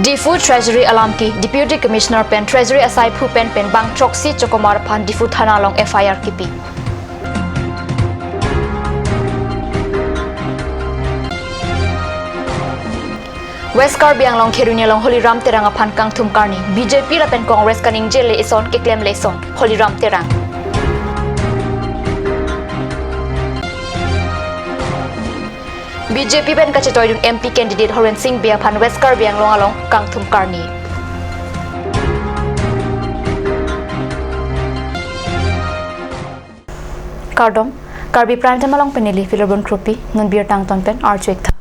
Difu Treasury alam ki Deputy Commissioner pen Treasury asai phu pen pen bang choksi chokomar phan Difu thana long FIR kipi. West Karbi Anglong Kherunia long Holiram Terang phan kang thum karni BJP la pen Congress kaning jele ison ke claim le ison Holiram Terang. BJP pen kachetoidun MP candidate Horen Singh Bia phan West Karbi Anglong along Kangthum Karni. Kardom Karbi Prime Tamalong penili Filobon Kropi nun bir tangton pen archwek tha.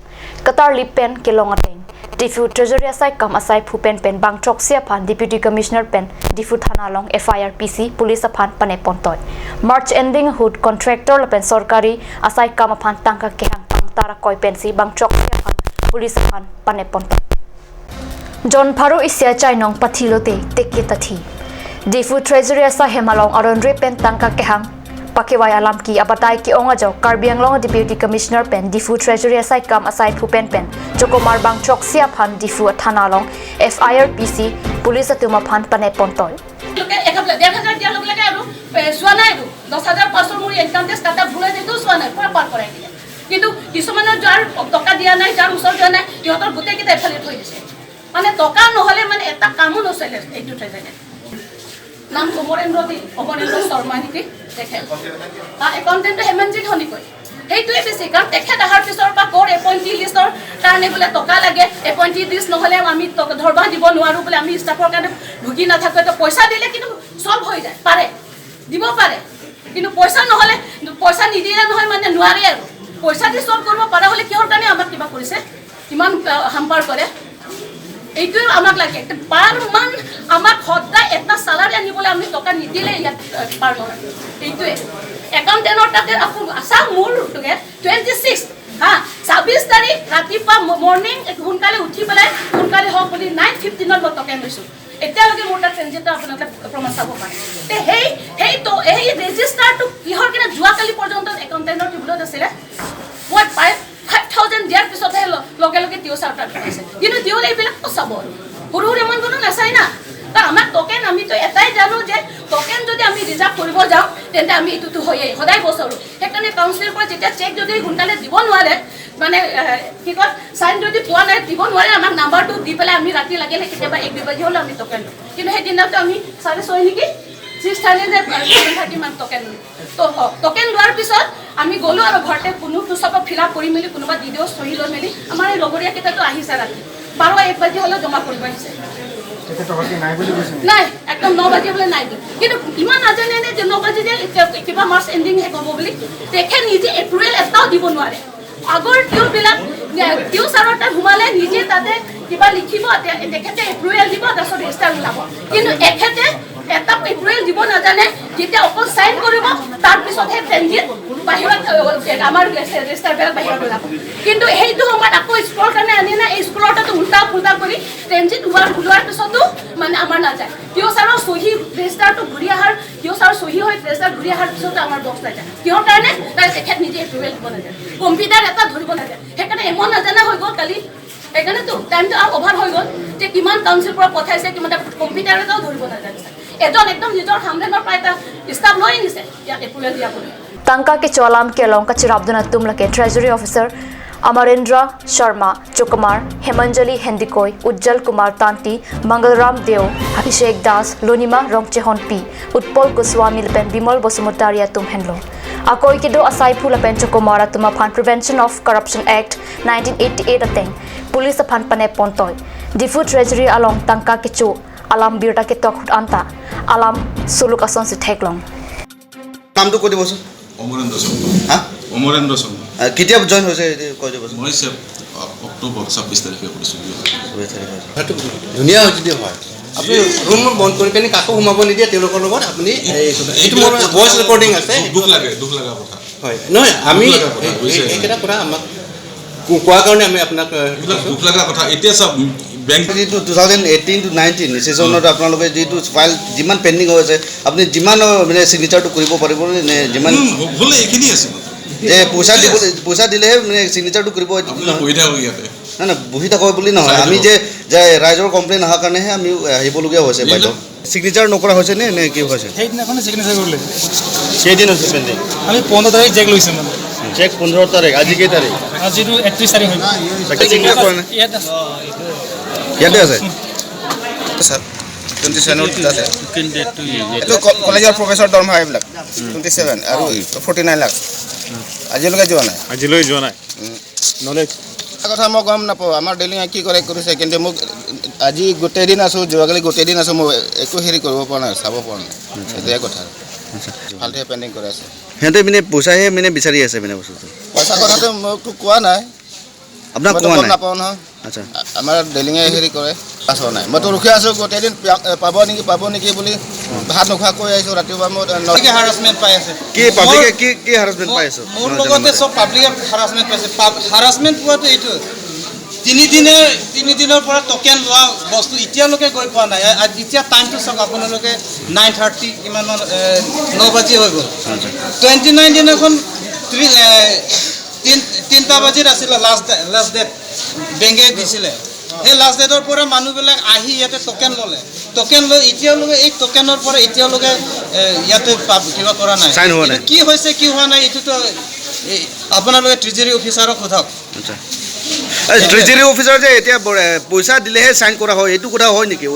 Qatar lip pen kelong ateng. Difu Treasury asai kam asai phu pen pen bang choksia phan Deputy Commissioner pen Difu Thana long FIR PC police phan pane pontoy. March ending hood contractor pen sarkari asai kam phan tangka kehang tara koi pensi bang chok phan police phan pane ponto John Pharu isia chainong pathilote tekke tathi Difu Treasury asa hemalong aron re pen tangka kehang pakewai alam ki abatai ki onga jaw Karbi Anglong Deputy Commissioner pen Difu Treasury asai kam asai phu pen pen chokomar bang chok sia phan Difu thana long FIR PC police atuma phan pane pontoy লোকে এক হাজার 1500 দিয়াৰ লগে লগে আৰু চোৱা নাই আৰু 10500 মোৰ ইনকাম টেক্স কাটা ভুলাই দিতো চোৱা নাই পুৰা পাৰ কৰাই দিলে। কিন্তু কিছুমানৰ যাৰ টকা দিয়া নাই, যাৰ ওচৰত যোৱা নাই, সিহঁতৰ গোটেইকেইটা এফালে থৈ দিছে। মানে টকা নহ'লে মানে এটা কামো নচলে এইটো ট্ৰেজেডি। নাম অমৰেন্দ্ৰ অমৰেন্দ্ৰ শৰ্মা নেকি তেখেত, একাউণ্টেণ্টটো হেমনজিৎ সন্দিকৈ। সেইটোৱে বেছি, কাৰণ তেখেত অহাৰ পিছৰ পৰা ক'ৰ এপইণ্টি লিষ্টৰ কাৰণে বোলে টকা লাগে, এপইণ্টি লিষ্ট নহ'লে আমি ধৰবা দিব নোৱাৰোঁ বোলে, আমি ষ্টাফৰ কাৰণে ভুগি নাথাকোঁ। এটা পইচা দিলে কিন্তু চল্ভ হৈ যায়, পাৰে দিব পাৰে, কিন্তু পইচা নহ'লে, পইচা নিদিলে নহয় মানে নোৱাৰে আৰু। পইচা দি চল্ভ কৰিব পৰা হ'লে কিহৰ কাৰণে আমাক কিবা কৰিছে, ইমান হাম্পাৰ কৰে। এইটোৱে আমাক লাগে পাৰ মান্থ আমাক সদায় এটা চালাৰী আনিবলৈ আমি টকা নিদিলে ইয়াত পাৰ নহয়। এইটোৱে একাউণ্টেণ্টৰ তাতে আছা মোৰ 26 হা 26 তাৰিখ ৰাতিপুৱা মৰ্ণিং সোনকালে উঠি পেলাই সোনকালে হওক বুলি 9:15 মই টকেন লৈছোঁ। এতিয়ালৈকে মোৰ তাত ট্ৰেনজিটৰ আপোনালোকে প্ৰমাণ চাব পাৰে। তে সেই সেই এই ৰেজিষ্টাৰটো কিহৰ কাৰণে যোৱাকালি পৰ্যন্ত একাউণ্টেণ্টৰ টেবুলত আছিলে। মই 5000 দিয়াৰ পিছতহে লগে লগে তেওঁ ছাৰ তাত পাইছে। কিন্তু তেওঁ এইবিলাকতো চাব আৰু সৰু সৰু ইমানবোৰো নাচায় না। তো আমাক টকেন আমিতো এটাই জানো যে টকেন যদি আমি ৰিজাৰ্ভ কৰিব যাওঁ তেন্তে আমি এইটোতো হয়েই সদায় বছৰো। সেইকাৰণে কাউন্সিলৰ পৰা যেতিয়া চেক যদি সোনকালে দিব নোৱাৰে, মানে কি কয় চাইন যদি পোৱা নাই দিব নোৱাৰে, আমাক নাম্বাৰটো দি পেলাই আমি ৰাতি লাগিলে কেতিয়াবা 1-2 বাজি হ'লেও আমি টকেন লওঁ। কিন্তু সেইদিনাটো আমি 6:30 নেকি 6:30 নে 7:30 মান টকেন লওঁ। তো টকেন লোৱাৰ পিছত আমি গ'লোঁ আৰু ঘৰতে কোনো চব ফিল আপ কৰি মেলি কোনোবা দি দিওঁ চহী লৈ মেলি। আমাৰ এই লগৰীয়াকেইটাতো আহিছে ৰাতি 12-1 বাজি হ'লেও জমা কৰিব আহিছে। নাই একদম 9 বাজি হ'লে নাই। কিন্তু ইমান নাজানে নে যে 9 বাজি যে কিবা মাৰ্চ এণ্ডিংহে ক'ব বুলি। তেখেত নিজে এপ্ৰুভেল এটাও দিব নোৱাৰে। আগৰ তেওঁবিলাক তেওঁ ছাৰৰ তাত সোমালে নিজে তাতে কিবা লিখিব, তেখেতে এপ্ৰুভেল দিব, তাৰপিছত ৰেজিষ্টাৰ ওলাব। কিন্তু এখেতে এটা এপ্ৰুভেল দিব নাজানে, যেতিয়া অকল চাইন কৰিব তাৰপিছতহে ট্ৰেনজিট বাহিৰত আমাৰ ৰেজিষ্টাৰবিলাক বাহিৰত ওলাব। কিন্তু সেইটো সময়ত আকৌ স্কুলৰ কাৰণে আনি না, এই স্কুলৰ তাত উল্টা ফুল্টা কৰি ট্ৰেনজিট ওলোৱাৰ পিছতো মানে আমাৰ নাযায়। তেওঁ ছাৰৰ চহী ৰেজিষ্টাৰটো ঘূৰি অহাৰ, তেওঁ ছাৰৰ চহী হৈ ৰেজিষ্টাৰ ঘূৰি অহাৰ পিছতো আমাৰ বক্স নাযায়। কিহৰ কাৰণে? তাৰ তেখেত নিজে এপ্ৰুভেল দিব নাযায়, কম্পিউটাৰ এটা ধৰিব নাযায়। সেইকাৰণে এমন নাজানা হৈ গ'ল কালি। সেইকাৰণেতো টাইমটো আৰু অভাৰ হৈ গ'ল যে কিমান কাউন্সিল পৰা পঠাইছে, কিমান কম্পিউটাৰ এটাও ধৰিব নাজানিছে। এজন একদম নিজৰ হামলেনৰ পৰা এটা ষ্টাফ লৈ আনিছে ইয়াত approval দিয়াবলৈ। Tangka ke cholam ke long kachirabduna tumlake Treasury Officer Amarendra Sharma Chokamar, Hemanjali Hendikoi, Ujjal Kumar Tanti, Mangalram Deo, Abhishek Das, Lonima Rongchehon P, Utpal Goswami Lapen Bimal Bosumataria tum henlo. Akoi kido asai phu lapen Chokomara tuma phan Prevention of Corruption Act 1988 ateng police phan pane pontoy. Difu Treasury along tangka ke cho alam birta ke tok hut anta alam suluk ason si theklong. নামটো কৈ দিবচোন। অমৰেন্দ্ৰ শৰ্মা। হা? অমৰেন্দ্ৰ শৰ্মা। কেতিয়া join হৈছে কৈ দিবচোন। মই অক্টোবৰ 26 তাৰিখে কৰিছোঁ। 26 তাৰিখে। কথাটো ধুনীয়া হয় যদি হয়, আপুনি ৰুম বন্ধ কৰি পিনি কাকো সোমাব নিদিয়ে তেওঁলোকৰ লগত। আপুনি এইটো মোৰ ভইচ ৰেকৰ্ডিং আছে। দুখ লাগে, দুখ লগা কথা। হয় নহয়, আমি এইকেইটা কথা আমাক কোৱাৰ কাৰণে আমি আপোনাক দুখ লগা কথা। এতিয়া চাওক বেংক যিটো 2018 to 19 ছেশ্যনত আপোনালোকে যিটো ফাইল যিমান পেণ্ডিং হৈ আছে, আপুনি যিমান মানে চিগনেচাৰটো কৰিব পাৰিব নে যিমান হ'লে এইখিনি আছে যে পইচা দিব, পইচা দিলেহে মানে চিগনেচাৰটো কৰিব। বহি থাকক ইয়াতে। নাই নাই, বহি থাকক বুলি নহয়, আমি যে যে ৰাইজৰ কমপ্লেইন অহাৰ কাৰণেহে আমি আহিবলগীয়া হৈছে। বাইদেউ, চিগনেচাৰ নকৰা হৈছে নে নে কি হৈছে? সেইদিনাখনে চিগনেচাৰ কৰিলে। কেইদিন হৈছে পেণ্ডিং? আমি 15 তাৰিখ চেক লৈছোঁ মানে। চেক 15 তাৰিখ, আজি কেই তাৰিখ? আজিতো 31 তাৰিখ হৈ গ'ল। চিগনেচাৰ কৰা নাই? ইয়াত আছে। ইয়াতে আছে। ছাৰ, 27ত আছে। এইটো কলেজৰ প্ৰফেচৰ দৰমহা এইবিলাক 27 আৰু 49 লাখ আজিলৈকে যোৱা নাই। আজিলৈ যোৱা নাই। নহ'লে কথা মই গম নাপাওঁ, আমাৰ ডেইলি কি কৰে কৰিছে, কিন্তু মোক আজি গোটেই দিন আছোঁ, যোৱাকালি গোটেই দিন আছোঁ, মই একো হেৰি কৰিব পৰা নাই, চাব পৰা নাই, সেইটোৱে কথা। ভালদৰে পেণ্ডিং কৰি আছে। সিহঁতে মানে পইচাহে মানে বিচাৰি আছে মানে বস্তুটো। পইচা কথাটো মোকতো কোৱা নাই। আপোনাক মইতো কোৱা গম নাই? নাপাওঁ নহয়। আচ্ছা। আমাৰ ডেইলিঙে হেৰি কৰে, পাছ হোৱা নাই। মইতো ৰখি আছোঁ গোটেই দিন, পাব নেকি, পাব নেকি বুলি ভাত নোখোৱাকৈ আহিছোঁ ৰাতিপুৱা। মই হাৰাচমেণ্ট পাই আছে। কি পাব্লিকে কি কি হাৰাচমেণ্ট পাই আছো? মোৰ লগতে চব পাব্লিকে হাৰাচমেণ্ট পাইছে। হাৰাচমেণ্ট পোৱাটো এইটো তিনিদিনৰ পৰা টকেন লোৱা বস্তু এতিয়ালৈকে গৈ পোৱা নাই। এতিয়া টাইমটো চাওক আপোনালোকে, 9:30 কিমানমান, 9 বাজি হৈ গ'ল। 29 দিনাখন 3টা বাজিত আছিলে লাষ্ট ডেট বেংকে দিছিলে। সেই লাষ্ট ডেটৰ পৰা মানুহবিলাক আহি ইয়াতে টকেন ল'লে। টকেন লৈ এতিয়ালৈকে এই টকেনৰ পৰা এতিয়ালৈকে ইয়াতে কিবা কৰা নাই। Sign হোৱা নাই। এইটো কি হৈছে কি হোৱা নাই এইটোতো আপোনালোকে ট্ৰেজাৰী অফিচাৰক সোধক। আচ্ছা, ট্ৰেজাৰী অফিচাৰ যে এতিয়া পইচা দিলেহে চাইন কৰা হয়, এইটো কথা হয় নেকি?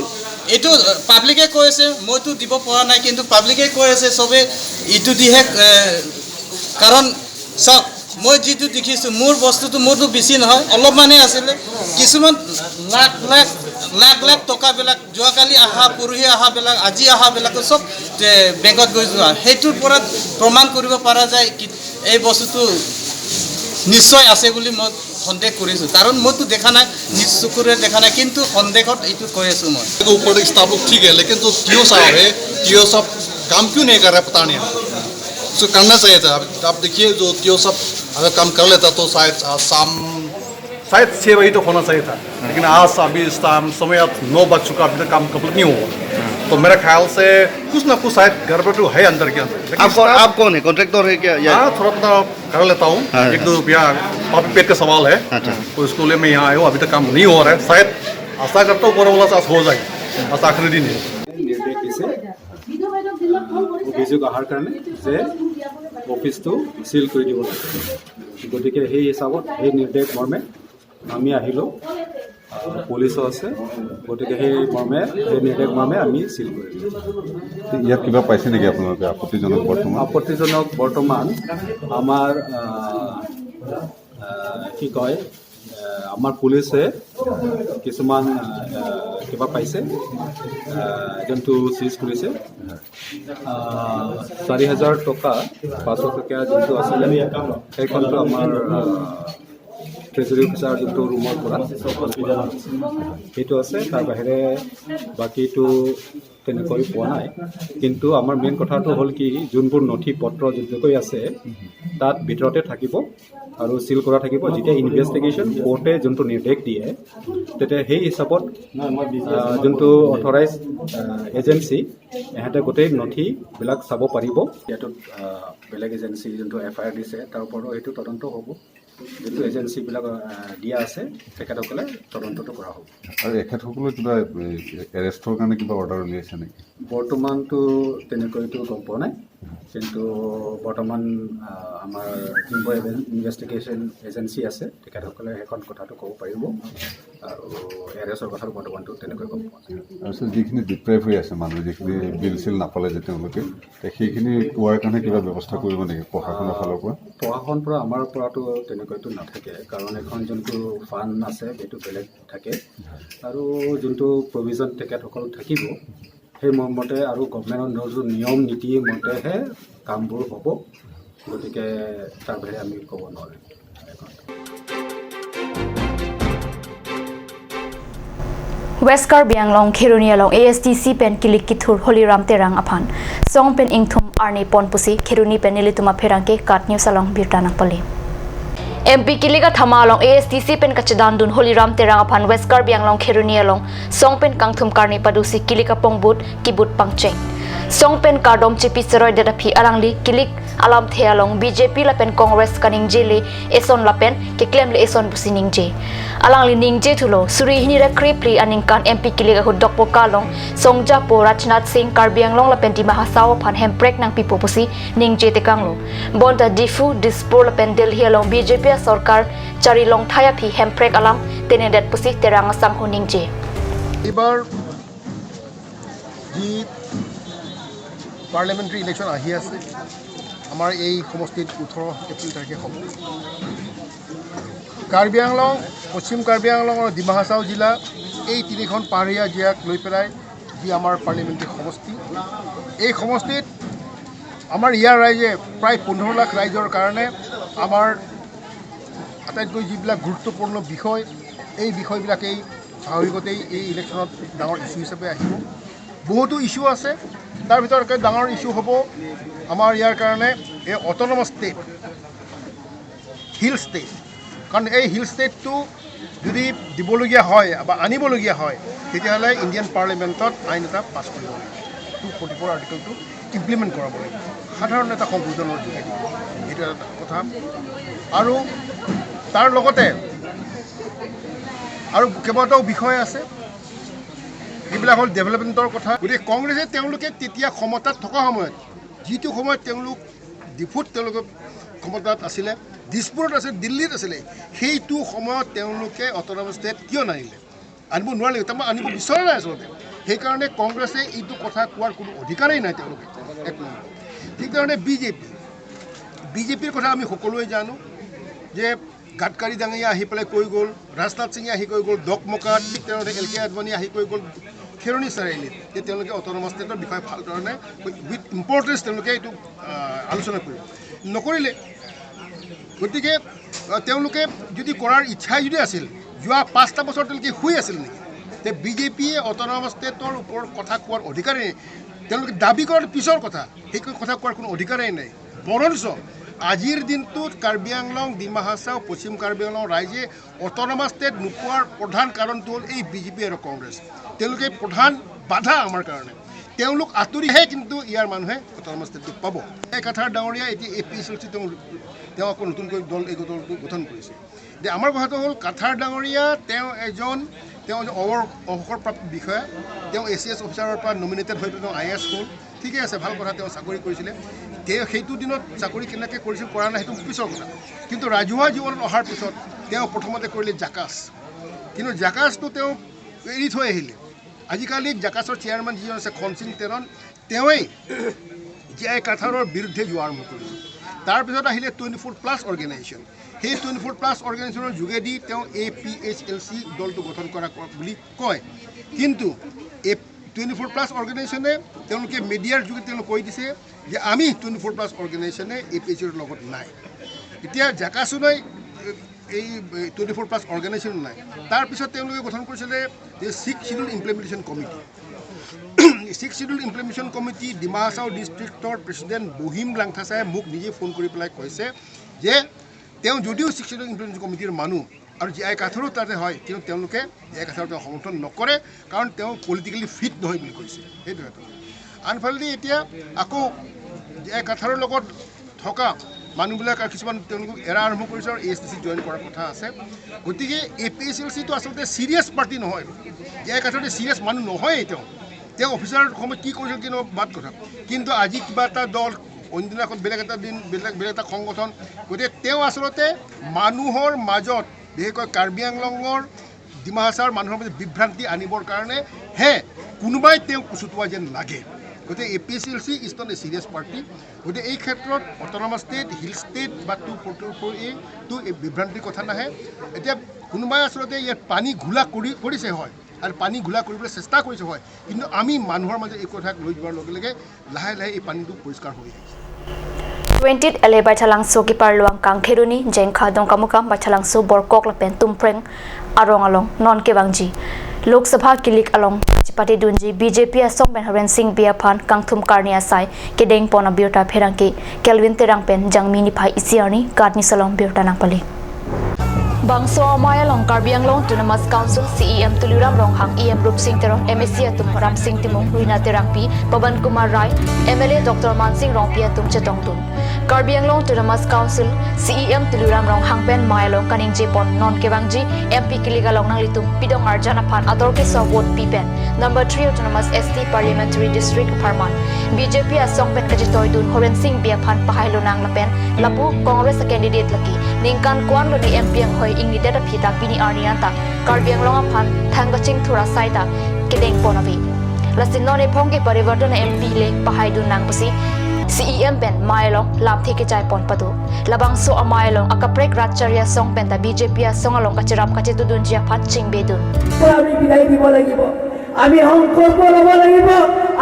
এইটো পাব্লিকে কৈ আছে, মইতো দিব পৰা নাই, কিন্তু পাব্লিকে কৈ আছে চবে এইটো দিহে। কাৰণ চাওক, মই যিটো দেখিছোঁ মোৰ বস্তুটো মোৰতো বেছি নহয়, অলপমানেই আছিলে। কিছুমান লাখ লাখ লাখ লাখ টকাবিলাক যোৱাকালি অহা, পৰহি অহাবিলাক, আজি অহাবিলাকো চব বেংকত গৈ যোৱা, সেইটোৰ পৰা প্ৰমাণ কৰিব পৰা যায় কি এই বস্তুটো নিশ্চয় আছে বুলি মই সন্দেহ কৰিছোঁ। কাৰণ মইতো দেখা নাই, নিজ চকুৰে দেখা নাই, কিন্তু সন্দেহত এইটো কৈ আছোঁ মই। ऊपर स्टाफ लोग ठीक है, लेकिन जो टीओ साहब है, टीओ साहब काम क्यों नहीं कर रहा है पता नहीं हमको। उसको करना चाहिए था। आप देखिए, जो टीओ साहब अगर काम कर लेता तो शायद आज शाम शायद 6 बजे तो होना चाहिए था, लेकिन आज अभी इस टाइम समय अब 9 बज चुका, अभी तक काम कंप्लीट नहीं हुआ। तो मेरे ख्याल से कुछ ना कुछ शायद गड़बड़ तो है अंदर के अंदर। लेकिन आप कौन है, कॉन्ट्रैक्टर है क्या? या हाँ, थोड़ा थोड़ा कर लेता हूँ, 1-2 रुपया काफी पेट का सवाल है। तो इसको लिए मैं यहाँ आया हूँ, अभी तक काम नहीं हो रहा है। शायद आशा करता हूँ ऊपर वाला से आज हो जाएगा, आज आखिरी दिन है। নিৰ্দেশ দিছে অভিযোগ অহাৰ কাৰণে যে অফিচটো চিল কৰি দিব লাগে। গতিকে সেই হিচাপত সেই নিৰ্দেশ মৰ্মে আমি আহিলোঁ, পুলিচো আছে, গতিকে সেই মৰ্মে সেই নিৰ্দেশ মৰ্মে আমি চিল কৰি দিলোঁ। ইয়াত কিবা পাইছে নেকি আপোনালোকে আপত্তিজনক বৰ্তমান? আপত্তিজনক বৰ্তমান আমাৰ কি কয়, আমাৰ পুলিচে কিছুমান কিবা পাইছে, যোনটো চিজ কৰিছে 4000 টকা 500 টকীয়া যোনটো আছিলে সেইখনটো আমাৰ ট্ৰেজাৰী অফিচাৰ যোনটো ৰুমৰ পৰা সেইটো আছে। তাৰ বাহিৰে বাকীটো তেনেকৈ পোৱা নাই। কিন্তু আমাৰ মেইন কথাটো হ'ল কি, যোনবোৰ নথি পত্ৰ যেনেকৈ আছে তাত ভিতৰতে থাকিব আৰু চিল কৰা থাকিব। যেতিয়া ইনভেষ্টিগেশ্যন কোৰ্টে যোনটো নিৰ্দেশ দিয়ে তেতিয়া সেই হিচাপত যোনটো অথৰাইজ এজেঞ্চি ইহঁতে গোটেই নথিবিলাক চাব পাৰিব। ইয়াতো বেলেগ এজেঞ্চি যোনটো এফ I R দিছে তাৰ ওপৰতো সেইটো তদন্ত হ'ব। যোনটো এজেঞ্চিবিলাক দিয়া আছে তেখেতসকলে তদন্তটো কৰা হ'ব। আৰু এখেতসকলে কিবা এৰেষ্টৰ কাৰণে কিবা অৰ্ডাৰ উলিয়াইছে নেকি? বৰ্তমানতো তেনেকৈতো গম পোৱা নাই, কিন্তু বৰ্তমান আমাৰ যোনবোৰ ইনভেষ্টিগেশ্যন এজেঞ্চি আছে তেখেতসকলে সেইখন কথাটো ক'ব পাৰিব। আৰু এৰেষ্টৰ কথাটো বৰ্তমানতো তেনেকৈ গম পোৱা নাই। আৰু ছাৰ, যিখিনি ডিপ্ৰাইভ হৈ আছে মানুহ, যিখিনি বিল চিল নাপালে যে তেওঁলোকে, সেইখিনি পোৱাৰ কাৰণে কিবা ব্যৱস্থা কৰিব নেকি প্ৰশাসনৰ ফালৰ পৰা? প্ৰশাসন পৰা আমাৰ পৰাতো তেনেকৈতো নাথাকে, কাৰণ এখন যোনটো ফাণ্ড আছে সেইটো বেলেগ থাকে আৰু যোনটো প্ৰভিজন তেখেতসকল থাকিব সেই মতে আৰু গভমেণ্টৰ যোনটো নিয়ম নীতি মতেহে কামবোৰ হ'ব। গতিকে তাৰ বাহিৰে আমি ক'ব নোৱাৰিম। West Karbi Anglong Kheroni along ASDC pen kilik kithur Holiram Terang aphan song pen ingthum arni pon pusi Kheroni pen nilituma pherangke kat news along birtanang pali MP kiliga thama along ASDC pen kachadan dun Holiram Terang aphan West Karbi Anglong Kheroni along song pen kangthum karni padusi kilika pongbut kibut pangcheng song pen kardom chipi seroi dada phi arangli kilik alam the along BJP la pen Congress kaning jele eson la pen ke claim le eson busining je Alang li ningje thulo suri hini ra kripli aning kan MP kilega hu dokpo kalong songja po Rajnath Singh Karbi Anglong la pen Dima Hasao phan hemprek nang pipo pusi ningje te kanglo bonta Difu Dispur la pen Delhi along BJP sarkar chari long thaya phi hemprek alam tenedet pusi terang sang hu ningje. এইবাৰ যি parliamentary election আহি আছে, আমাৰ এই সমষ্টিত 18 এপ্ৰিল তাৰিখে হ'ব। কাৰ্বি আংলং, পশ্চিম কাৰ্বি আংলং আৰু ডিমা হাছাও জিলা, এই তিনিখন পাহাৰীয়া জিলাক লৈ পেলাই যি আমাৰ পাৰ্লিয়ামেণ্টাৰী সমষ্টি, এই সমষ্টিত আমাৰ ইয়াৰ ৰাইজে প্ৰায় 15 লাখ ৰাইজৰ কাৰণে আমাৰ আটাইতকৈ যিবিলাক গুৰুত্বপূৰ্ণ বিষয়, এই বিষয়বিলাকেই স্বাভাৱিকতেই এই ইলেকশ্যনত ডাঙৰ ইছ্যু হিচাপে আহিব। বহুতো ইছ্যু আছে, তাৰ ভিতৰত ডাঙৰ ইছ্যু হ'ব আমাৰ ইয়াৰ কাৰণে এই অট'নমাছ ষ্টেট, হিল ষ্টেট। কাৰণ এই হিল ষ্টেটটো যদি দিবলগীয়া হয় বা আনিবলগীয়া হয়, তেতিয়াহ'লে ইণ্ডিয়ান পাৰ্লিয়ামেণ্টত আইন এটা পাছ কৰিব লাগিব, 244 আৰ্টিকলটো ইমপ্লিমেণ্ট কৰাব লাগিব সাধাৰণ এটা সংশোধনৰ যোগেদি। এইটো এটা কথা। আৰু তাৰ লগতে আৰু কেইবাটাও বিষয় আছে, সেইবিলাক হ'ল ডেভেলপমেণ্টৰ কথা। গতিকে কংগ্ৰেছে তেওঁলোকে তেতিয়া ক্ষমতাত থকা সময়ত, যিটো সময়ত তেওঁলোক ডিফুত তেওঁলোকে ক্ষমতাত আছিলে, দিছপুৰত আছিলে, দিল্লীত আছিলে, সেইটো সময়ত তেওঁলোকে অট'নমাছ ষ্টেট কিয় নানিলে? আনিব নোৱাৰিলে, তাৰমানে আনিব বিচৰা নাই আচলতে। সেইকাৰণে কংগ্ৰেছে এইটো কথা কোৱাৰ কোনো অধিকাৰেই নাই তেওঁলোকে, এক নম্বৰ। ঠিক ধৰণে বিজেপিৰ কথা আমি সকলোৱে জানো যে গাডকাৰী ডাঙৰীয়া আহি পেলাই কৈ গ'ল, ৰাজনাথ সিঙে আহি কৈ গ'ল দকমকাত, ঠিক তেনেদৰে এল কে আদৱানী আহি কৈ গ'ল খেৰণি চাৰিআলিত যে তেওঁলোকে অট'নমাছ ষ্টেটৰ বিষয়ে ভাল ধৰণে উইথ ইম্পৰ্টেঞ্চ তেওঁলোকে এইটো আলোচনা কৰিব নকৰিলে। গতিকে তেওঁলোকে যদি কৰাৰ ইচ্ছাই যদি আছিল, যোৱা 5টা বছৰ তেওঁলোকে শুই আছিল নেকি? তে বিজেপিয়ে অট'নমাছ ষ্টেটৰ ওপৰত কথা কোৱাৰ অধিকাৰেই নাই। তেওঁলোকে দাবী কৰাৰ পিছৰ কথা, সেই কথা কোৱাৰ কোনো অধিকাৰেই নাই। বৰঞ্চ আজিৰ দিনটোত কাৰ্বি আংলং, ডিমা হাছাও, পশ্চিম কাৰ্বি আংলং ৰাইজে অট'নমাছ ষ্টেট নোপোৱাৰ প্ৰধান কাৰণটো হ'ল এই বিজেপি আৰু কংগ্ৰেছ। তেওঁলোকে প্ৰধান বাধা আমাৰ কাৰণে। তেওঁলোক আঁতৰিহে কিন্তু ইয়াৰ মানুহে অট'নমাছ ষ্টেটটো পাব। এই কথাৰ ডাঙৰীয়া এতিয়া A P S L C তেওঁ আকৌ নতুনকৈ দল এই দলটো গঠন কৰিছে। এতিয়া আমাৰ কথাটো হ'ল কাথাৰ ডাঙৰীয়া তেওঁ এজন অৱসৰপ্ৰাপ্ত বিষয়া, তেওঁ এ চি এছ অফিচাৰৰ পৰা নমিনেটেড হৈ পেলাই তেওঁ I S হ'ল। ঠিকে আছে, ভাল কথা, তেওঁ চাকৰি কৰিছিলে। তেওঁ সেইটো দিনত চাকৰি কেনেকৈ কৰিছিল কৰা নাই সেইটো পিছৰ কথা। কিন্তু ৰাজহুৱা জীৱনত অহাৰ পিছত তেওঁ প্ৰথমতে কৰিলে জাকাছ, কিন্তু জাকাছটো তেওঁ এৰি থৈ আহিলে। আজিকালি জাকাছৰ চেয়াৰমেন যিজন আছে খনসিং তেৰণ, তেওঁৱেই জি I কাথাৰৰ বিৰুদ্ধে যোৱা আৰম্ভ কৰিছে। তাৰপিছত আহিলে 24+ অৰ্গেনাইজেশ্যন। সেই 24+ অৰ্গেনাইজেশ্যনৰ যোগেদি তেওঁ A P H L C দলটো গঠন কৰা বুলি কয়। কিন্তু এই 24+ অৰ্গেনাইজেশ্যনে তেওঁলোকে মিডিয়াৰ যোগেদি তেওঁলোক কৈ দিছে যে আমি 24+ অৰ্গেনাইজেশ্যনে এ পি এইচ এলৰ লগত নাই। এতিয়া জাকাছো নাই, এই 24+ অৰ্গেনাইজেশ্যনো নাই। তাৰপিছত তেওঁলোকে গঠন কৰিছিলে যে six schedule implementation committee. Six schedule implementation committee Dima Hasao ডিষ্ট্ৰিক্টৰ president Bahim লাংথাচাই মোক নিজে ফোন কৰি পেলাই কৈছে যে তেওঁ যদিও ছিক্স চিডিউল ইমপ্লিমেণ্টেশ্যন কমিটিৰ মানুহ আৰু জি I কাথাৰো তাতে হয়, কিন্তু তেওঁলোকে জি I কাথাৰো তেওঁ সমৰ্থন নকৰে, কাৰণ তেওঁ পলিটিকেলি ফিট নহয় বুলি কৈছে। সেইটো এটা। আনফালেদি এতিয়া আকৌ জি I কাথাৰৰ লগত থকা মানুহবিলাক আৰু কিছুমান তেওঁলোকক এৰা আৰম্ভ কৰিছে আৰু এ এছ টি চি জইন কৰাৰ কথা আছে। গতিকে এ পি এইচ এল চিটো আচলতে ছিৰিয়াছ পাৰ্টি নহয়, জি I কাথাৰটো ছিৰিয়াছ মানুহ নহয়েই। তেওঁ অফিচাৰৰ সময়ত কি কৰিছিল কিন্তু বাদ কথা, কিন্তু আজি কিবা এটা দল, অন্যদিনাখন বেলেগ এটা দিন, বেলেগ বেলেগ এটা সংগঠন। গতিকে তেওঁ আচলতে মানুহৰ মাজত, বিশেষকৈ কাৰ্বি আংলঙৰ ডিমা হাছাওৰ মানুহৰ মাজত বিভ্ৰান্তি আনিবৰ কাৰণে হে কোনোবাই তেওঁক উচুতোৱা যেন লাগে। গতিকে A P S L C is not a serious party. গতিকে এই ক্ষেত্ৰত অট'নমাছ ষ্টেট, হিল ষ্টেট বা 244 এটো এই বিভ্ৰান্তিৰ কথা নাহে। এতিয়া কোনোবাই আচলতে ইয়াত পানী ঘোলা কৰিছে হয়, আৰু পানী ঘোলা কৰিবলৈ চেষ্টা কৰিছে হয়, কিন্তু আমি মানুহৰ মাজত এই কথাক লৈ যোৱাৰ লগে লগে লাহে লাহে এই পানীটো পৰিষ্কাৰ হৈ আহিছে। 20 LA baithalang so kipar luang kang kheruni jengkha dongkamukam baithalang so borkok lapen tumpreng arong along non kewangji Lok Sabha kilik along chipati dunji BJP asom ben Haren Singh biaphan kangthum karnia sai kedeng pona birta pherangki Kelvin Terang pen jangmini phai isiarni katni salong birta nangpali Bangso Amaya Long Karbi Anglong Autonomous Council CEM Tuliram Ronghang EM Rup Singh Teron MSc Atum Ram Singh Timung Rina Terang P Paban Kumar Rai MLA Dr. Man Singh Rongpi Atum Chetong Tun Karbi Anglong Autonomous Council CEM Tuluram Rong Hangpen Mailong Kaning Jepon Non Kebangji MP Kiligalong Nang Litum Pidong Arjana Phan Ador ke so vote Pipen Number 3 Autonomous ST Parliamentary District Parman BJP Asong Pen Kajitoy Dun Horen Singh Bia Phan Pahai Lonang Lapen Lapu Congress candidate laki Ningkan Kwan Loni MP ang hoi ingni data phita pini arnianta Karbi Anglong Phan Thangaching Thura Saita Kedeng Ponavi Lasin none phongke parivartan MP le pahai dun nang pasi CEM pen mailong lam theke chai pon padu labang so amailong akaprek racharya song pen ta BJP song along kachirap kachitu dun jia phat chingbe dun আমি বিদায় দিব লাগিব আমি সংকল্প ল'ব লাগিব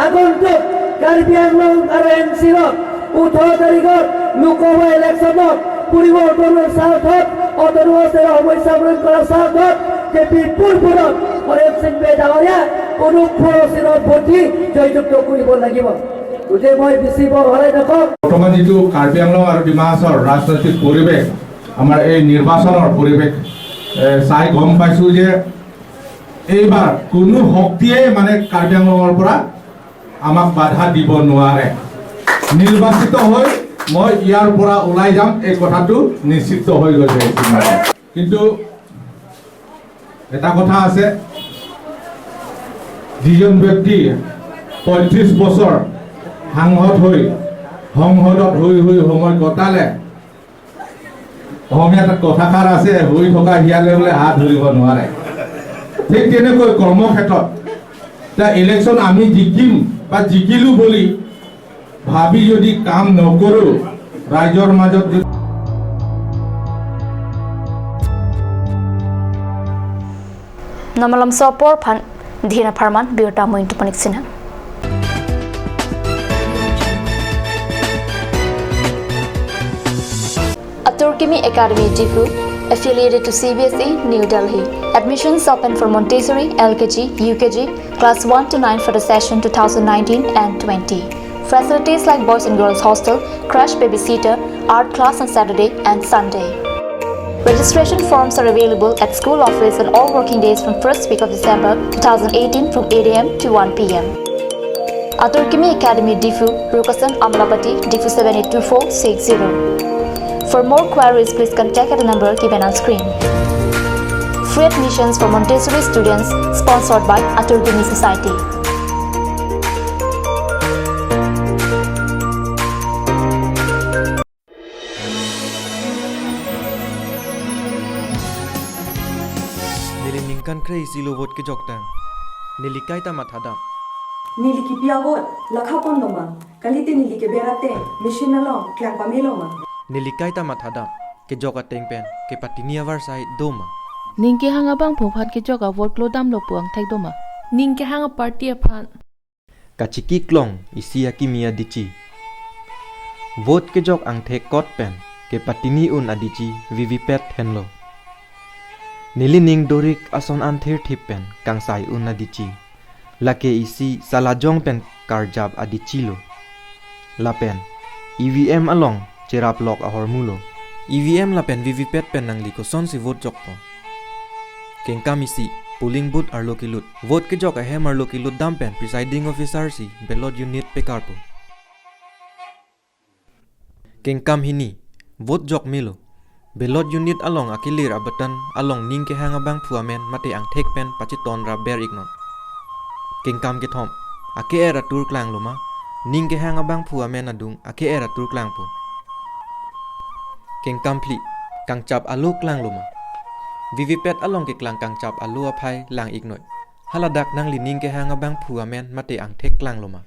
আগন্তুক কাৰ্বি আংলং আৰু এনচিলত 18 তাৰিখত লোকসভা ইলেকশ্যনত পৰিৱৰ্তনৰ স্বাৰ্থত অট'নমাছ সমস্যা পূৰণ কৰাৰ স্বাৰ্থত যে বিপুল ভোটত হৰেন সিং বে ডাঙৰীয়া কোনো খৰচিনত ভোট দি জয়যুক্ত কৰিব লাগিব। গতিকে মই বেছি বঢ়াই নকওঁ। বৰ্তমান যিটো কাৰ্বি আংলং আৰু ডিমা হাছাওৰ ৰাজনৈতিক পৰিৱেশ, আমাৰ এই নিৰ্বাচনৰ পৰিৱেশ চাই গম পাইছোঁ যে এইবাৰ কোনো শক্তিয়ে মানে কাৰ্বি আংলঙৰ পৰা আমাক বাধা দিব নোৱাৰে। নিৰ্বাচিত হৈ মই ইয়াৰ পৰা ওলাই যাম, এই কথাটো নিশ্চিত হৈ গৈছে। কিন্তু এটা কথা আছে, যিজন ব্যক্তি 35 বছৰ সাংসদ হৈ সংসদত হৈ হৈ সময় কটালে, অসমীয়াত কথাষাৰ আছে, হৈ থকা শিয়ালে বোলে হাত ধৰিব নোৱাৰে। ঠিক তেনেকৈ কৰ্মক্ষেত্ৰত এতিয়া ইলেকশ্যন আমি জিকিম বা জিকিলোঁ বুলি ভাবি যদি কাম নকৰোঁ, ৰাইজৰ মাজত নমলম সপৰ ফান ধীনা ফাৰমান বিৰতা Moin টুপনিক Sinha. Aturkimi Academy Diphu, affiliated to CBSE, New Delhi. Admissions open for Montessori, LKG, UKG, class 1 to 9 for the session 2019 and 20. Facilities like boys and girls hostel, crash babysitter, art class on Saturday and Sunday. Registration forms are available at school office on all working days from 1st week of December 2018 from 8 a.m. to 1 p.m. Aturkimi Academy Diphu, Rukasan, Amlapati, Diphu 782460. For more queries, please contact at the number given on screen. Free admissions for Montessori students sponsored by Aturkimi Society. Nili ningkan crazy lo vote ke joktang. Nili kaita mathada. Nili ki pia vote lakha pon loma. Kalite nili ke berate machine along klang pa meloma. Nili kaita mathada ke joka tengpen ke patinia var sai doma. Ningke hanga bang phophat ke joka vote lo dam lo puang thak doma. Ningke hanga party aphan. Kachiki klong isia ki mia dichi. Vote ke jok ang thek kot pen ke patini un adichi VVPAT henlo. Nili ning dorik ason an ther thip pen kang sai un adichi. Lake isi salajong pen karjab adichi lo. Lapen EVM along cherap lok ahor mulo. EVM lapen VVPAT pen nang liko son si vote jok po. Kengkam isi polling booth arlo kilut. Vote ke jok ahem arlo kilut dam pen presiding officer si ballot unit pekarpo. Kengkam hini vote jok milo. Ballot unit along akilir abatan along ning ke hanga bang phuamen mate ang thek pen pachiton ra ber ignon. Kengkam ke thom ake era tur klang loma ning ke hanga bang phuamen adung ake era tur klang po. Kengkam phli kang chap alo klang loma. VVPAT along ke klang kang chap alo aphai lang ignoi. Haladak nang lining ke hanga bang phuamen mate ang thek klang loma.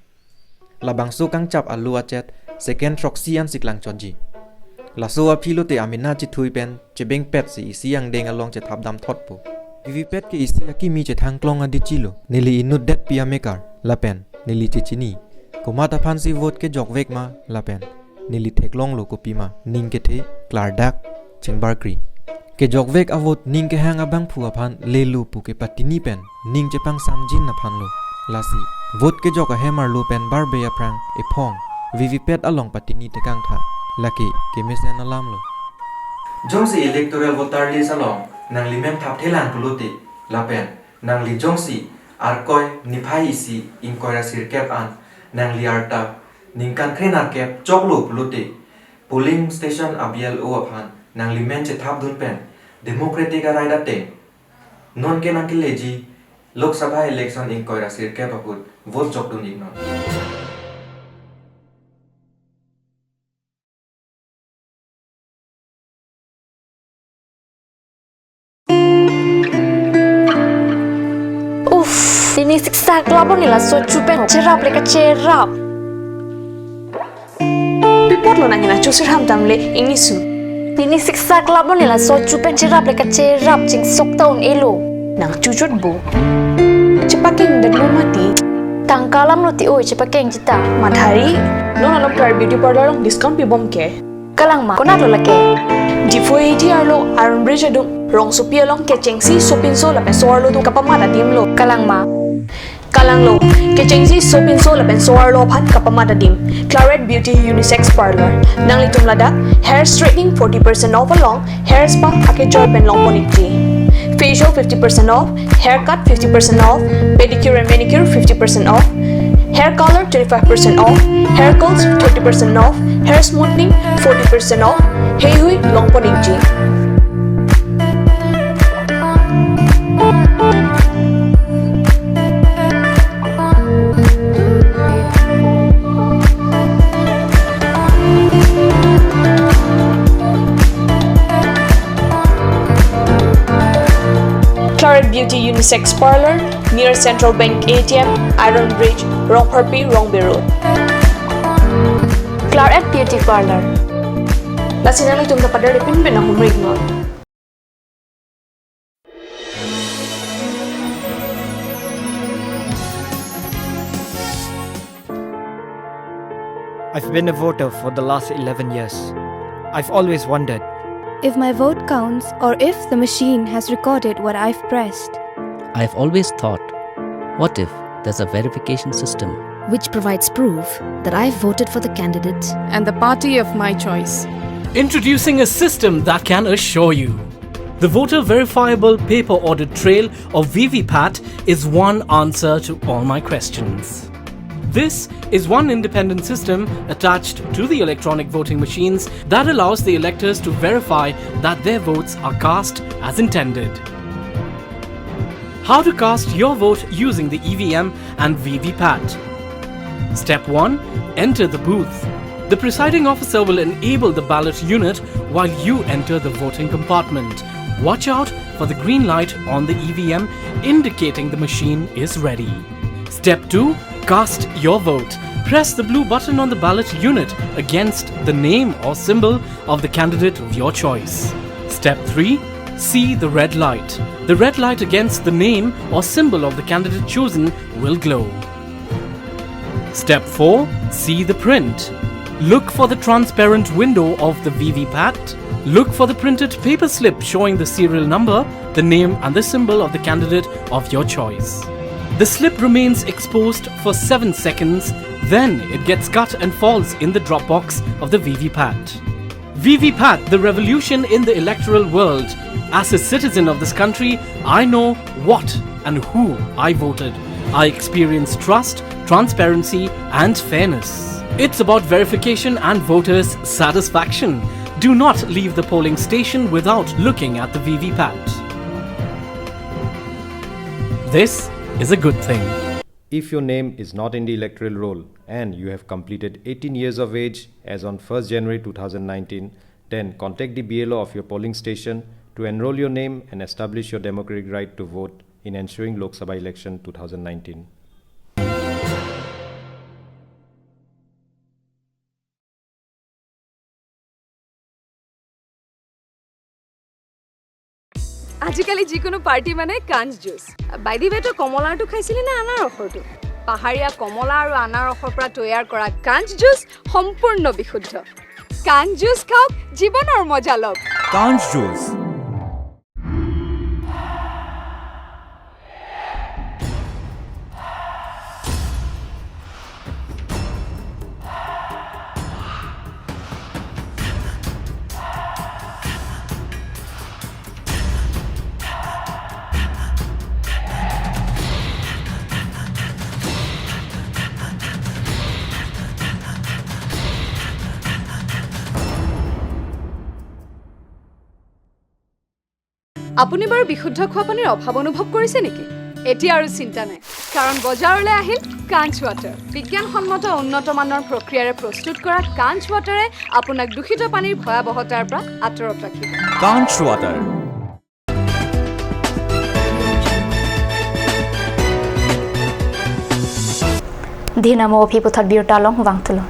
Labang so kang chap alo achet second proxy an siklang chonji. Laso a philo te amina chi thui pen chebeng pet si isi ang deng along che thap dam thot po. VVPAT ke isi aki mi che thang klong adi chilo nili inut det pia mekar lapen nili che chini komata phan si vote ke jok vek ma lapen nili theklong lo kopi ma ning ke the klar dak chengbar kri ke jok vek avot ning ke hang abang phua phan lelu pu ke patini pen ning che pang samjin na phan lo lasi vote ke jok a hemar lo pen bar be prang e phong VVPAT along patini te kang tha laki ke mesen alam lo jongsi electoral voter list along nang li mem thap thelang puluti lapen nang li jongsi arkoi niphai isi inquiry sir cap an nang li arta ningkan khrenar cap choklo puluti Polling station a BLO aphan nang limen che thap dun pen democratic a right ate non ke nang ke leji Lok Sabha election ing koira sir ke bakut vote jok dun ignon. Ini siksa kelabon nila so chupen cerap leka cerap. Pipot lo nangina chusir ham tamle ingisu. Ini siksa kelabon nila so chupen cerap leka cerap jing sok taun elo. Nang cucut bu. Cepaking dan lo mati. Tangkalam lo ti oi cepakeng cita. Madhari, non alom tar beauty parlor long discount pibom ke. Kalang ma konat lo lake. Difo ATR lo Iron Bridge adung rong sopi along ke chengsi sopin so lapen soar lo tu kapamata dim lo. Kalang ma. Kalang lo ke chengsi sopin so lapen soar lo phat kapamata dim. Claret Beauty Unisex Parlor. Nang litum lada hair straightening 40% off along hair spa ake joy pen long ponikti. Facial 50% off, haircut 50% off, pedicure and manicure 50% off, hair color 25% off, hair curls 30% off, hair smoothing 40% off. Hey hui long ponikji. Claret Beauty Unisex Parlor near Central Bank ATM, Iron Bridge, Rongpharpi, Rongbe Road. Claret Beauty Parlor. Lasinali tumta padar pin pin ahum rigno. I've been a voter for the last 11 years. I've always wondered if my vote counts or if the machine has recorded what I've pressed. I've always thought, what if there's a verification system which provides proof that I've voted for the candidate and the party of my choice? Introducing a system that can assure you. The Voter Verifiable Paper Audit Trail, or VVPAT, is one answer to all my questions. This is one independent system attached to the electronic voting machines that allows the electors to verify that their votes are cast as intended. How to cast your vote using the EVM and VVPAT. Step 1. Enter the booth. The presiding officer will enable the ballot unit while you enter the voting compartment. Watch out for the green light on the EVM indicating the machine is ready. Step 2. Cast your vote. Press the blue button on the ballot unit against the name or symbol of the candidate of your choice. Step 3. See the red light. The red light against the name or symbol of the candidate chosen will glow. Step 4. See the print. Look for the transparent window of the VVPAT. Look for the printed paper slip showing the serial number, the name and the symbol of the candidate of your choice. The slip remains exposed for 7 seconds, then it gets cut and falls in the drop box of the VVPAT. VVPAT, the revolution in the electoral world. As a citizen of this country, I know what and who I voted. I experience trust, transparency and fairness. It's about verification and voters' satisfaction. Do not leave the polling station without looking at the VVPAT. This is a good thing. If your name is not in the electoral roll and you have completed 18 years of age as on 1st January 2019, then contact the BLO of your polling station to enroll your name and establish your democratic right to vote in ensuing Lok Sabha election 2019. আজিকালি যিকোনো party মানে কাঞ্চ juice. By the ৱে, তই কমলাৰটো খাইছিলি নে আনাৰসৰটো? পাহাৰীয়া কমলা আৰু আনাৰসৰ পৰা তৈয়াৰ কৰা কাঞ্চ জুচ সম্পূৰ্ণ বিশুদ্ধ। কাঞ্চ জুচ খাওক, জীৱনৰ মজা লওক। কাঞ্চ জুচ। আপুনি বাৰু বিশুদ্ধ খোৱা পানীৰ অভাৱ অনুভৱ কৰিছে নেকি? এতিয়া আৰু চিন্তা নাই, কাৰণ বজাৰলৈ আহিল কাঞ্চ ৱাটাৰ। বিজ্ঞানসন্মত উন্নত মানৰ প্ৰক্ৰিয়াৰে প্ৰস্তুত কৰা কাঞ্চ ৱাটাৰে আপোনাক দূষিত পানীৰ ভয়াৱহতাৰ পৰা আঁতৰত ৰাখিব। কাঞ্চ water. Dhinamo Piputhat Birtalong Wangtulo.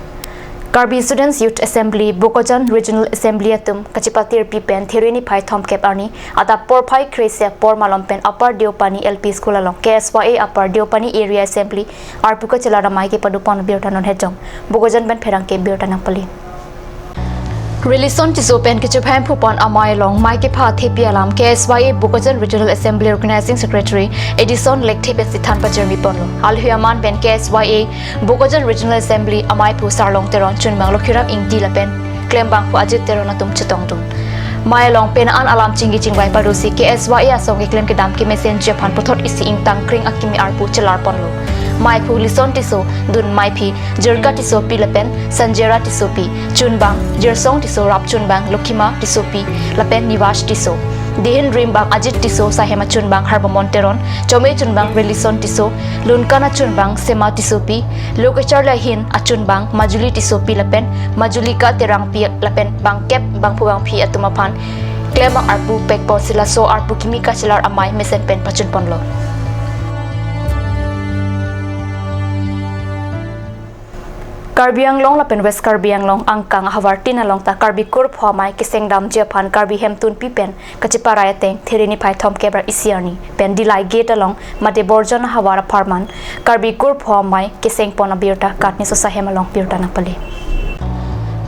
Karbi Students Youth Assembly, Bokajan Regional Assembly atum Kachipatir Pipen, Thirini Phai Thomkep Arni, Ada Por Phai Kresia Por Malompen, Upper Deopani LP School along, KSYA Upper Deopani Area Assembly, Arpuka Chelara Maike Padupon Birtanon Hejong, Bokajan Ben Pherangke Birtanang Pali. Relison Tiso Pen Kichuphan Phupon Amai Long, Maike Pha Thepi Alam, KSYA Bokajan Regional Assembly Organizing Secretary, Edison Lekthepe Sithan Pajermi Ponlo, Alhuyaman Ben KSYA Bokajan Regional Assembly Amai Phu Sarlong Teron Chunbang Lokhiram Ingti Lapen, Klembang Phu Ajit Teron Atum Chitongdun. Mai Long Pen An Alam Chingi Chingwai Parusi KSYA Asong Klem Kidam Ki Mesen Japan Pothot Isi Ingtang Kring Akimi Arpu Chelar Ponlo. Mai Phu Lison Tiso Dun Mai Phi Jerka Tiso Pi Lapen Sanjera Tiso Pi Chunbang Jersong Tiso Rap Chunbang Lokhima Tiso Pi Lapen Nivash Tiso Dihin Dream Bang Ajit Tiso Sahema Chunbang Harbamon Teron Chome Chunbang Relison Tiso Lunkana Chunbang Sema Tiso Pi Lokachar Lahin Achunbang Majuli Tiso Pi Lapen Majulika Terang Pi Lapen Bang Kep Bang Phuang Phi Atumapan Klema Arpu Pekpon Sila So Arpu Kimika Silar Amai Mesen Pen Pachun Ponlo. Karbi Anglong lapen West Karbi Anglong angkang hawartin along ta Karbi kur phomai kisengdam Japan Karbi hemtun pipen kachiparaya teng thirini phai thom kebra isiarni pen dilai gate along mate borjon hawara farman Karbi kur phomai kiseng pona birta katni so sahem along birta napali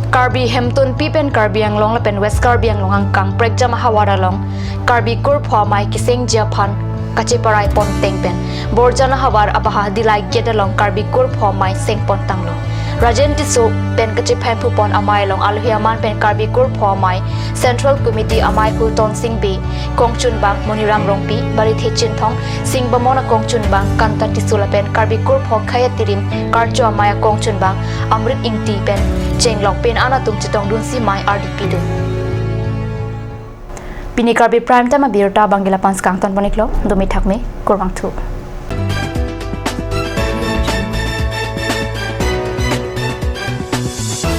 Karbi hemtun pipen Karbi Anglong lapen West Karbi Anglong angkang prekjama hawara long Karbi kur phomai kiseng Japan kachiparai pon tengpen borjana hawar abaha dilai gate along Karbi kur phomai seng pon tanglo Rajen Tiso pen Kachiphan Phupon Amai Long Alhuyaman pen Karbi Kur Phomai Central Committee Amai Phu Ton Singh B Kongchun Bang Moniram Rongpi Barithi Chinthong Singh Bamona Kongchun Bang Kanta Tisula pen Karbi Kur Phokhaya Tirim Karcho Amaya Kongchun Bang Amrit Ingti pen Chenglong pen Anatum Chitong Dun Si Mai RDP du Pini Karbi Prime Time Birta Bangila Pans Kangton Boniklo Dumi Thakme Kurwang Thu.